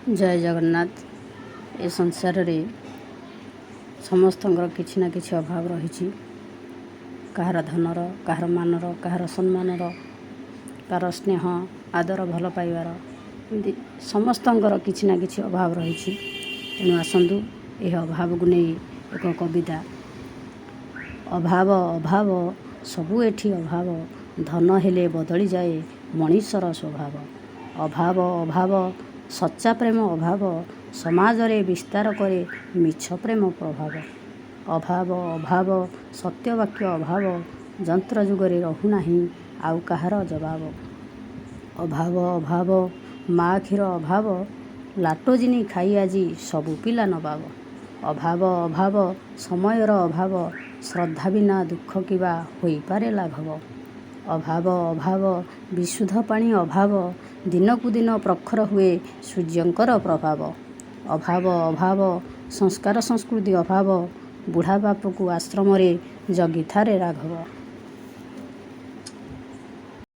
ଜୟ ଜଗନ୍ନାଥ। ଏ ସଂସାରରେ ସମସ୍ତଙ୍କର କିଛି ନା କିଛି ଅଭାବ ରହିଛି। କାହାର ଧନର, କାହାର ମାନର, କାହାର ସମ୍ମାନର, କାହାର ସ୍ନେହ ଆଦର ଭଲ ପାଇବାର, ଏମିତି ସମସ୍ତଙ୍କର କିଛି ନା କିଛି ଅଭାବ ରହିଛି। ତେଣୁ ଆସନ୍ତୁ ଏହି ଅଭାବକୁ ନେଇ ଏକ କବିତା। ଅଭାବ ଅଭାବ, ସବୁ ଏଠି ଅଭାବ। ଧନ ହେଲେ ବଦଳିଯାଏ ମଣିଷର ସ୍ୱଭାବ। ଅଭାବ ଅଭାବ, ସଚ୍ଚା ପ୍ରେମ ଅଭାବ। ସମାଜରେ ବିସ୍ତାର କରେ ମିଛ ପ୍ରେମ ପ୍ରଭାବ। ଅଭାବ ଅଭାବ, ସତ୍ୟବାକ୍ୟ ଅଭାବ। ଯନ୍ତ୍ର ଯୁଗରେ ରହୁନାହିଁ ଆଉ କାହାର ଜବାବ। ଅଭାବ ଅଭାବ, ମା କ୍ଷୀର ଅଭାବ। ଲାଟୋଜିନି ଖାଇ ଆଜି ସବୁ ପିଲା ନବାବ। ଅଭାବ ଅଭାବ, ସମୟର ଅଭାବ। ଶ୍ରଦ୍ଧା ବିନା ଦୁଃଖ କିବା ହୋଇପାରେ ଲାଘବ। ଅଭାବ ଅଭାବ, ବିଶୁଦ୍ଧ ପାଣି ଅଭାବ। ଦିନକୁ ଦିନ ପ୍ରଖର ହୁଏ ସୂର୍ଯ୍ୟଙ୍କର ପ୍ରଭାବ। ଅଭାବ ଅଭାବ, ସଂସ୍କାର ସଂସ୍କୃତି ଅଭାବ। ବୁଢ଼ା ବାପକୁ ଆଶ୍ରମରେ ଜଗିଥାରେ ରାଘବ।